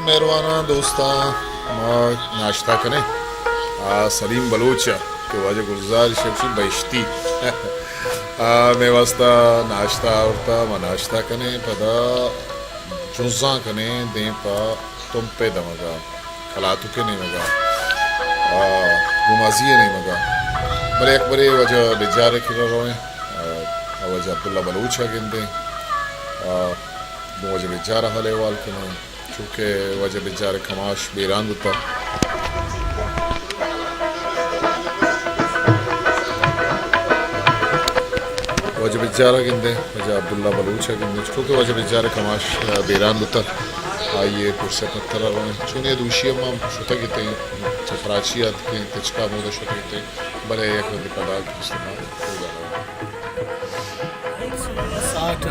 مہرواناں دوستاں، ما ناشتہ کنیں۔ آ، سلیم بلوچ ءَ کہ واجہ گلزار شمشی بہشتی۔ آ، مئے واسطہ ناشتہ آورتا، ما ناشتہ کنیں، پدا جنزان کنیں دیم پہ تمپ ءِ دمگ ءَ، کلاتک ءِ نیمگ ءَ، آ، گومازی ءِ نیمگ ءَ۔ بلے یک برے واجہ بجار ءِ کرا رویں، آ، واجہ عبداللہ بلوچ ءَ گندیں، آ، گوں واجہ بجار ءَ حال احوال کنیں۔ چونکہ واجہ بجار ءِ کماش بیران بوتگ۔ واجہ بجار ءَ گندیں، واجہ عبداللہ بلوچ ءَ گندیں، چونکہ واجہ بجار ءِ کماش، آ، بیران بوتگ، آئی ءِ پرس ءِ پتر ءَ رویں۔ چونیں دوشی ءَ ما شتگ اتیں، چہ کراچی ءَ اتکیں، تچک ءَ ہمودا شتگ اتیں، بلے یک رندے پدا کہ است ما اودا رویں۔ ساٹھ۔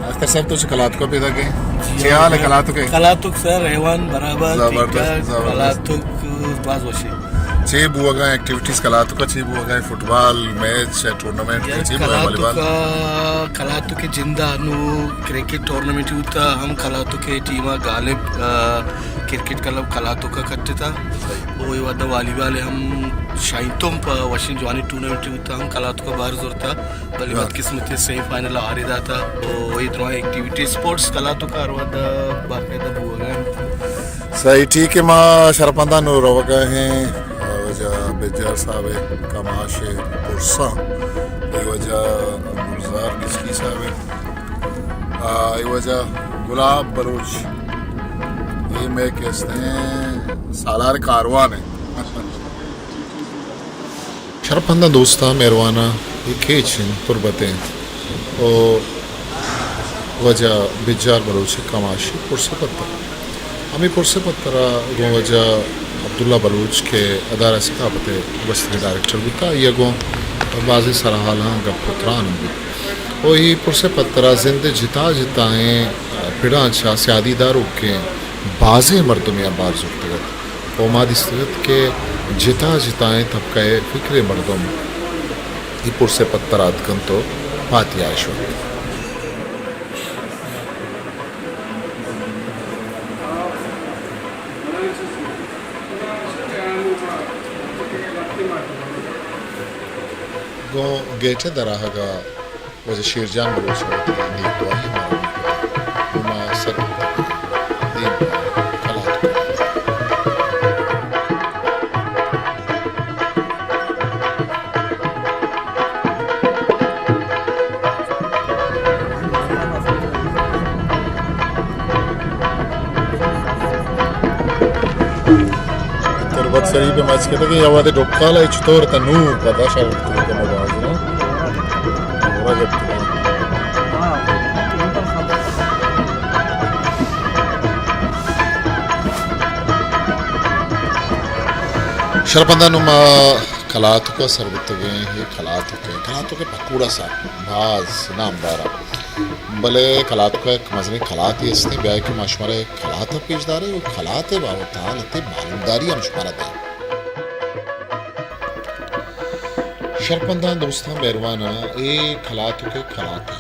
اختر صاحب، تو چہ کلاتک ءَ پیداک ئے؟ جی چے ہاں، حال ہے کلاتک ءِ؟ کلاتک سر، حیوان برابر، ٹھیک زبردست، ٹھاک۔ زبردست۔ کلاتک باز وشی۔ چے بوگا ایکٹیویٹیز کلاتک ءَ، چے بوگا فٹبال میچ، ٹورنامنٹ، یار، چے بوگا والی بال؟ کلاتک ءَ، کلاتک ءِ جند ءَ نو کرکٹ ٹورنامنٹ بوتا، ہم کلاتک ءِ ٹیم ءَ غالب، آ، کرکٹ کلب کلاتک ءَ کٹتا۔ صحیح۔ او اے وھد ءَ والی بال ہم شاہین تمپ ءَ وشیں جوانیں ٹورنامنٹ بوتا، ہم کلاتک ءَ بہر زرتا۔ بلے واہ۔ بدقسمتی سیمی فائنل ءَ ہاری داتا۔ تو اے درائیں ایکٹیویٹی اسپورٹس کلاتک ءَ ہر وھد ءَ باقاعدہ بوگا انت۔ صحیح، ٹھیک ہے، ما شرپنداں نوں روگا ہیں، آ، واجہ بجار صاحب ءِ کماش ءِ پرساں، اے واجہ گلزار گچکی صاحب ءِ، آ، اے واجہ گلاب بلوچ، اے مئے کہ استیں سالار کاروان ءِ۔ شرپنداں دوستاں، مہرواناں، اے کیچ انت، تربت انت۔ او واجہ بجار بلوچ ءِ کماشی پرس ءِ پتر۔ ہمے پرس ءِ پتر ءَ گوں واجہ عبداللہ بلوچ کہ ادارہ ثقافت ءِ گوستگیں ڈائریکٹر بوتا، آئی ءَ گوں بازیں سرحالاں گپ ءُ تران بوت۔ او اے پرس ءِ پتر ءَ زند ءِ جتا جتائیں پڑاں چہ سیادی داروکیں بازیں مردمے ءَ بار زرتگ ات۔ ءُ ما دیستگ ات کہ جتا جتائیں طبقہ ءِ فکر ءِ مردم اے پرس ءِ پتر ءَ اتک انت ءُ پاتیا ءَ شت۔ گوں گیٹ ءِ در آہگ ءَ واجہ شیرجان بلوچ ءَ وتی نیک دعائی ءَ مارا بوت کتگ۔ نوں ما سر بوتگ دیم پہ کلات۔ تربت شریف ءِ مچکدگ ءَ یا وھدے ڈکال ءَ چطور تا نور پدا شر بوتگ ءَ کمو باز نہ؟ ہورا گپتگ ءَ۔ شرپنداں، نوں ما کلاتک ءَ سر بوتگ ایں۔ اے کلاتک ءِ، کلاتک ءِ پکوڑا سر باز نامدار ءَ۔ بلے کلاتک ءَ یک مزنیں کلاتے استیں، بیائے کہ ما شمارا اے کلات ءَ پیش داریں ءُ کلات ءِ بابت ءَ لہتے معلومداری ہم شمارا دئیں۔ شرپنداں، دوستاں، مہرواناں، اے کلاتک ءِ کلاتے،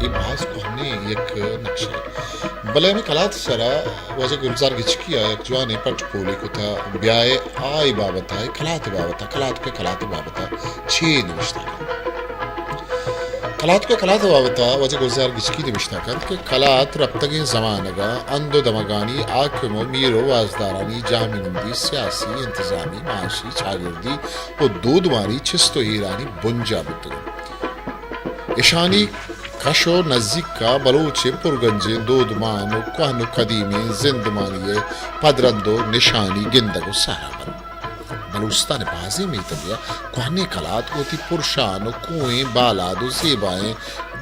اے باز کوہنیں یک نقشہ۔ بلے ہمے کلات ءِ سرا واجہ گلزار گچکی ءَ یک جوانیں پٹ پولے کتہ، بیائے آئی بابت ءَ، اے کلات ءِ بابت ءَ، کلاتک ءِ کلات ءِ بابت ءَ چے نبشتہ کنت؟ کلاتک ءِ کلات ءِ بابت ءَ واجہ گلزار گچکی نبشتہ کنت کہ کلات رپتگیں زمانگ ءَ ہند ءُ دمگانی حاکم ءُ میر ءُ وازدارانی جاہمنندی، سیاسی، انتظامی، معاشی، چاگردی ءُ دودمانی چست ءُ ایرانی بنجاہ بوتگ انت۔ اشانی کش ءُ نزیک ءَ بلوچ ءِ پرگنجیں دودمان ءُ کوہن ءُ قدیمیں زندمانی ءِ پدرند ءُ نشانی گندگ ءُ سہرا بنت۔ بلوچستان ءِ بازیں میتگے ءَ کوہنیں کلات وتی پرشان ءُ کوہیں بالاد ءُ زیبائیں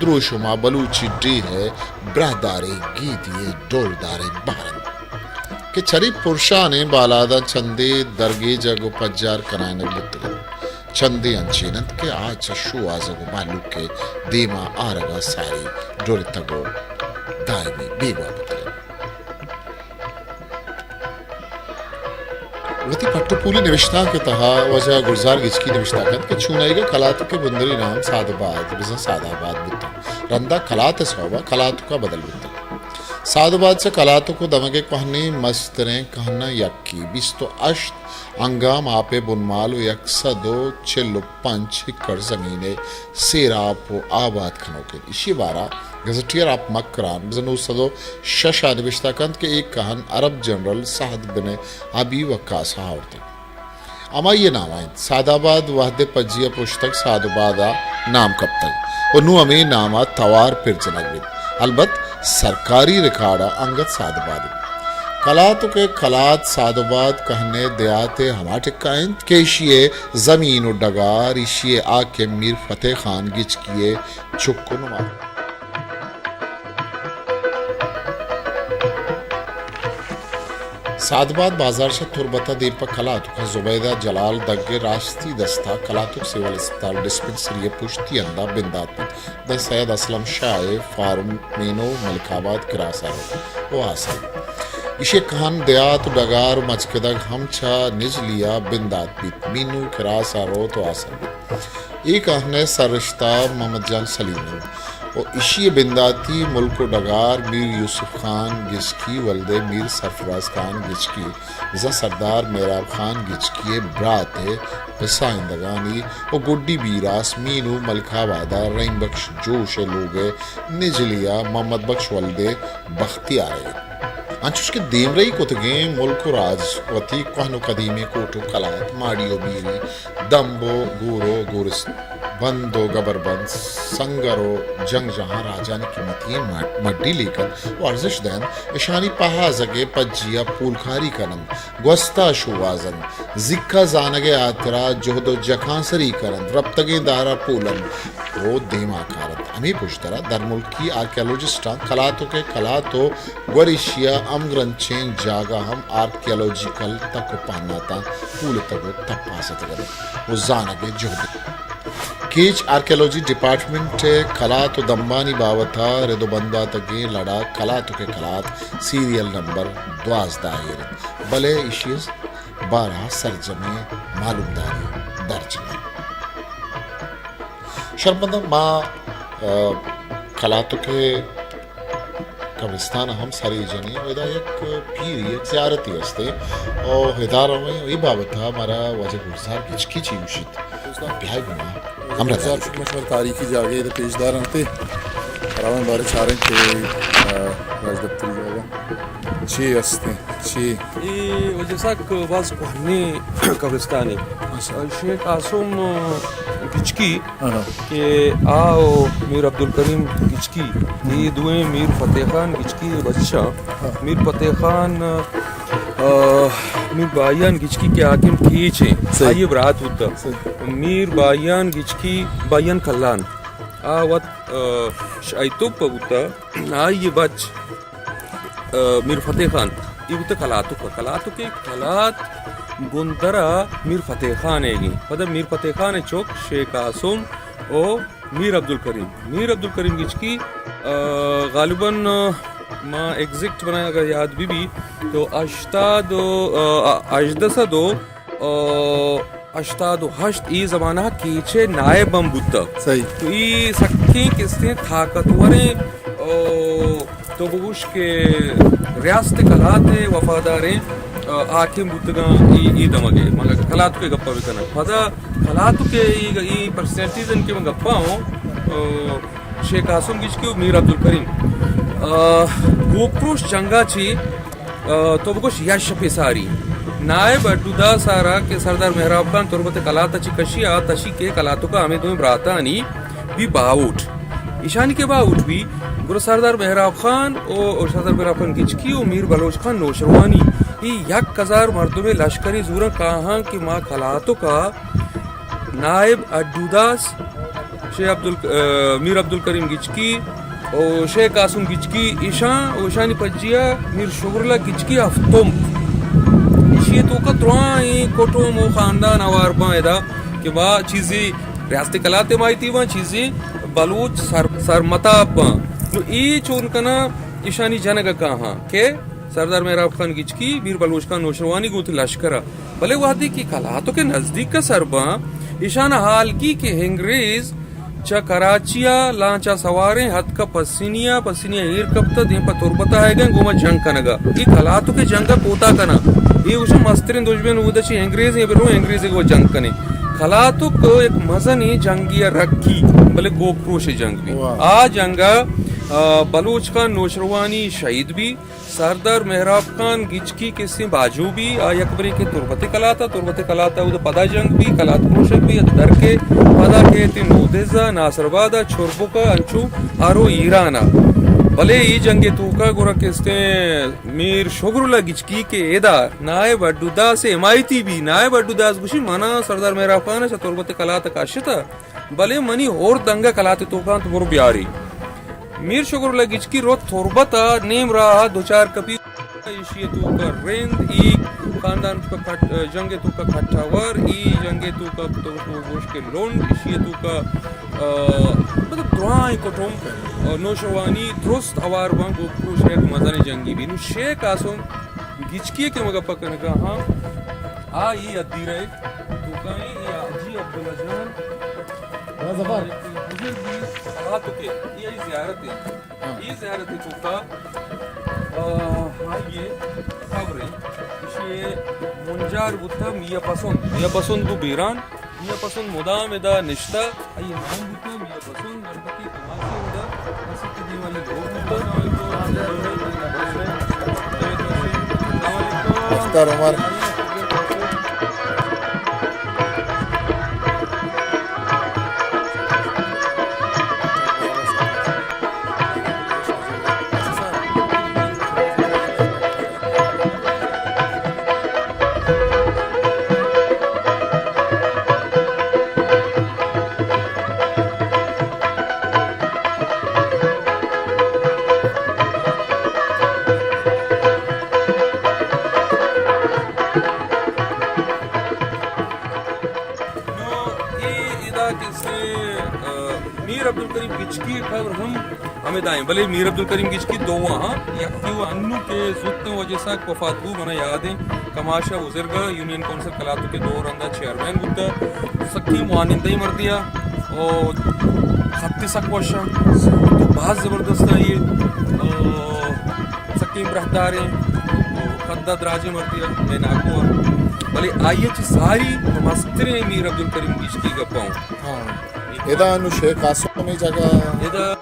دروشم ءَ بلوچی ڈیھ ءِ براہداریں گیدی ءِ ڈولداریں بہر انت کہ چرے پرشانیں بالاداں چندے درگیجگ ءُ پجار کنائینگ بوتگ انت۔ چندے انچین انت کہ آ چہ شوہازگ ءُ مہلوک ءِ دیم ءَ آرگ ءَ ساری ڈولتگ ءُ دائمی بیگواہ بوتگ انت۔ وتی پٹ ءُ پولی نبشتانک ءِ تہا واجہ گلزار گچکی نبشتہ کنت کہ چونائیگ ءَ کلاتک ءِ بندری نام سعد آباد، بزاں سعد آباد بوتگ۔ رندا کلات ءِ سوب ءَ کلاتک ءَ بدل بوتگ۔ سعد آباد چہ کلاتک ءُ دمگ ءِ کوہنیں مستریں کہناں یکے، بیست ءُ ہشت انگام آپ ءِ بنمال ءُ یک سد ءُ چل ءُ پنچ ایکڑ زمین ءِ سیراپ ءُ آباد کنوک انت۔ ایشی ءِ بارہ ءَ گزٹیئر آف مکران بزاں نو سد ءُ شش ءَ نبشتہ کنت کہ اے کہن عرب جنرل سعد بن ابی وقاص ءَ آورتگ۔ ہمائی ءِ نام ءَ انت۔ سعد آباد وہد ءِ پجی ءَ پرشتگ، سعد آباد ءَ نام کپتگ ءُ نوں ہمے نام ءَ توار پر جنگ بیت۔ البت سرکاری ریکارڈ ءَ انگت سعد آباد انت۔ کلاتک ءِ کلات سعد آباد کہن ءِ دیہات ءِ ہما ٹکا انت کہ ایشی ءِ زمین ءُ ڈگار، ایشی ءِ حاکم میر فتح خان گچکی ءِ چک ءُ نماز۔ سعد آباد بازار شہ تربت ءَ دیم پہ کلاتک ءَ زبیدہ جلال دگ ءِ راستی دست ءَ کلاتک سول اسپتال ڈسپنسری ءِ پشتی ہند ءَ بندات بیت۔ داں سید اسلم شاہ ءِ فارم مین ءُ ملک آباد کراس ءَ روت ءُ آسر بیت۔ ایشی ءِ کہن دیہات ءُ ڈگار ءُ مچکدگ ہم چہ نجلی ءَ بندات بیت۔ مین ءُ کراس ءَ روت ءُ آسر بیت۔ اے کہن ءِ سررشتہ محمد جان سلیم انت ءُ ایشی ءِ بنداتی ملک ءُ ڈگار میر یوسف خان گچکی ولد ءِ میر سرفراز خان گچکی بزاں سردار مہراب خان گچکی ءِ برات ءِ پسائندگانی ءُ گڈی بیراس مین ءُ ملک آباد ءَ رحیم بخش جوش ءِ لوگ ءِ نجلی ءَ محمد بخش ولد ءِ بختیار ءِ انت۔ انچوش کہ دیمرئی کتگیں ملک ءُ راج وتی کوہن ءُ قدیمیں کوٹ ءُ کلات، ماڑی ءُ بیری، دمب ءُ گور ءُ گورست، بند ءُ گبربند، سنگر ءُ جنگجاہاں راجانی قیمتی مڈ-، مڈی لیک انت ءُ ارزشت دئینت، اشانی پہازگ ءِ پجی ءَ پولکاری کن انت، گوست ءَ شوہاز انت، زیک ءَ زانگ ءِ ہاترا جہد ءُ جکانسری کن انت، رپتگیں دار ءَ پول انت ءُ دیما کار انت۔ ہمے پشدر ءَ درملکی آرکیالوجسٹاں کلاتک ءِ کلات ءُ گور ایشی ءِ ہمگرنچیں جاگہ ہم آرکیالوجیکل تک ءُ پہناتاں پولتگ ءُ تپاس اتگ انت ءُ زانگ ءِ جہد انت۔ کیچ آرکیالوجی ڈیپارٹمنٹ ءِ کلات ءُ دمبانی بابت ءَ رد ءُ بند داتگیں لڑ ءَ کلاتک ءِ کلات سیریل نمبر دوازدہ ءَ ایر انت، بلے ایشی ءِ بارہ ءَ سرجمیں معلومداری درج نہ انت۔ شرپمنداں ما، آ، کلاتک ءِ قبرستان ءَ ہم سرے جنیں ءُ ادا یک پیری، یک زیارتے است ءُ ادا رویں ءُ اے بابت ءَ مارا واجہ گلزار گچکی چی گوشیت۔ بیا گوں ما ہمراہ داری۔ گلزار، شمئے تاریخی جاگہے ادا پیش دار انت، رویں بارے چاریں کہ، آ، راجدپتری جاگہ چی است انت، چی؟ اے واجہ سک باز کوہنیں قبرستانے۔ اچھا۔ شیخ قاسم گچکی ہاں۔ کہ آ ءُ میر عبدالکریم گچکی، اے دوئیں میر فتح خان گچکی ءِ بچاں۔ ہاں۔ میر فتح خان، آ، میر بایان گچکی کہ حاکم کیچ ایں، صحیح۔ آئی ءِ برات بوتگ۔ صحیح۔ میر بایان گچکی، بایان کلان، آ وت، آ، شاہی توپ ءَ بوتگ۔ آئی ءِ بچ آ، میر فتح خان، اے بوتہ کلاتک ءَ۔ کلاتک ءِ کلات گندر ءَ میر فتح خان ئیگ ایں۔ پدا میر فتح خان ءِ چک شیخ قاسم ءُ میر عبدالکریم۔ میر عبدالکریم گچکی، آ، غالباً، آ، ما ایگزیکٹ بنائیں اگر یاد بہ بی تو ہشتاد ءُ، آ، ہژدہ سد ءُ ءُ ہشتاد ءُ ہشت اے زمانہ ءَ کیچ ءِ نائب ہم بوتگ۔ صحیح۔ تو اے سکیں کستیں طاقتوریں، ءُ تو بگوش کہ ریاست کلات ءِ وفاداریں، ءُ حاکم بوتگاں اے، اے دمگ ءَ۔ من اگہ کلاتک ءِ گپ ءَ بکناں۔ پدا کلاتک ءِ اے، اے پرسنالٹیز انت کہ من گپ ءَ اوں، ءُ شیخ قاسم گچکی ءُ میر عبدالکریم۔ آ، گوپروش جنگ ءَ چہ، آ، تو بگوش یک شپے ساری۔ نائب اڈو داس ءَ را کہ سردار مہراب خان تربت ءِ کلات ءَ چہ کشی، آ تشی کہ کلاتک ءَ ہمے دوئیں براتانی بی باہوٹ۔ ایشانی کہ باہوٹ بی، گڑا سردار مہراب خان ءُ، ءُ سردار مہراب خان گچکی ءُ میر بلوچ خان نوشروانی، اے یک ہزار مردمے لشکرے زوراں کاہاں کہ ما کلاتک ءَ نائب اڈو داس، شیخ عبدال-، ءَ، میر عبدالکریم گچکی ءُ شیخ قاسم گچکی، ایشاں ءُ ایشانی پجیا میر شکراللہ گچکی ہفتم۔ ایشی ءِ توکا درائیں کٹم ءُ خاندان ہوار باں ادا کہ ما چیزے ریاست کلات ءِ ماہیتی باں، چیزے بلوچ سر-، سرمتاب باں۔ نو اے چون کناں ایشانی جنگ ءَ کاہاں کہ سردار مہراب خان گچکی، میر بلوچ خان نوشروانی گوں وتی لشکر ءَ۔ بلے وہدے کہ کلاتک ءِ نزدیک ءَ سر باں، ایشان ءَ حال گی کہ انگریز چہ کراچی ءَ لانچ ءَ سواریں، اتکہ پسنی ءَ، پسنی ءَ ایر کپتہ، دیم پہ تربت ءَ آیگ ءَ، گوں ما جنگ کنگ ءَ۔ اے کلاتک ءِ جنگ ءَ کوتاہ کناں۔ اے گوشاں مستریں دژمن اودا چہ انگریز ایں، بلو انگریز ءَ گوں جنگ کنیں۔ کلاتک یک مزنیں جنگے ءَ رکھی، بلے گوک پروش ءِ جنگ بی۔ واہ۔ آ جنگ ءَ، آ، بلوچ خان نوشروانی شہید بی۔ سردار مہراب خان گچکی کسیں باجو بی، آ یک برے کہ تربت کلات ءَ، تربت کلات ءَ اود پدا جنگ بی، کلات پروشگ بی، اد در کے پدا کہ تی نودز ءَ، ناصر آباد ءَ، چربک ءَ، انچو آرو ایران ءَ۔ بلے ای جنگ ءِ توکا گورا کستیں میر شگراللہ گچکی کہ ادا نائب اڈو داس ءِ حمایتی بی، نائب اڈو داس گوشی منا سردار مہراب خان ءَ چہ تربت کلات ءَ کشتہ۔ بلے منی ہور دنگا کلات توکاں تو برو بیاری۔ میر شکر اللہ گچکی رو تربت ءَ نیم راہ ءَ دوچار کپی۔ ایشی توکا رند، ای خاندان توکا کٹ-، جنگ توکا کٹھاور، ای جنگ توکا تو، تو گوش کے لونڈ، ایشی توکا، آ، مطلب درائیں کٹم، آ، نوشوانی درست اوار بان گو پروش ہے مزن جنگی بی۔ نو شیخ قاسم گچکی کہ مگا پکنگا ہاں، آ ای ادی رہے۔ توکائیں یا حاجی عبداللہ جان، بڑا زبر۔ بزرگی ساعت کے، یہ زیارت ہے۔ ہاں۔ یہ زیارت ہے توکا، آ، ہاں، یہ قبر ہے۔ اسے منجار بوتا میاں پسند۔ میاں پسند کو بیران۔ میاں پسند مدام ادا نشتا۔ آئی نام بوتا میاں پسند۔ اختر عمر۔ نو، اے ادا کسے، آ، میر عبدالکریم گچکی قبر ہم ہمے دائیں، بلے میر عبدالکریم گچکی دو ہاں، یکی و انو کہ زوتیں وجہ ساک وفات بو، منا یاد ہیں، کماشا بزرگ یونین کونسل کلاتو کے دو رندا چیئرمین بوتا، سکی وانندہ مردیا، او خط سک وشا، تو باز زبردست ہے یہ، او سکیں براہداریں، قدّ ءَ دراجیں مردے ءَ، مئے ناکو ءَ۔ بلے آئی ءَ چہ ساری مستریں میر عبدالکریم گچکی گپ ءَ اوں۔ ہاں۔ ادا انو شیخ قاسم ءِ جاگہ۔ ادا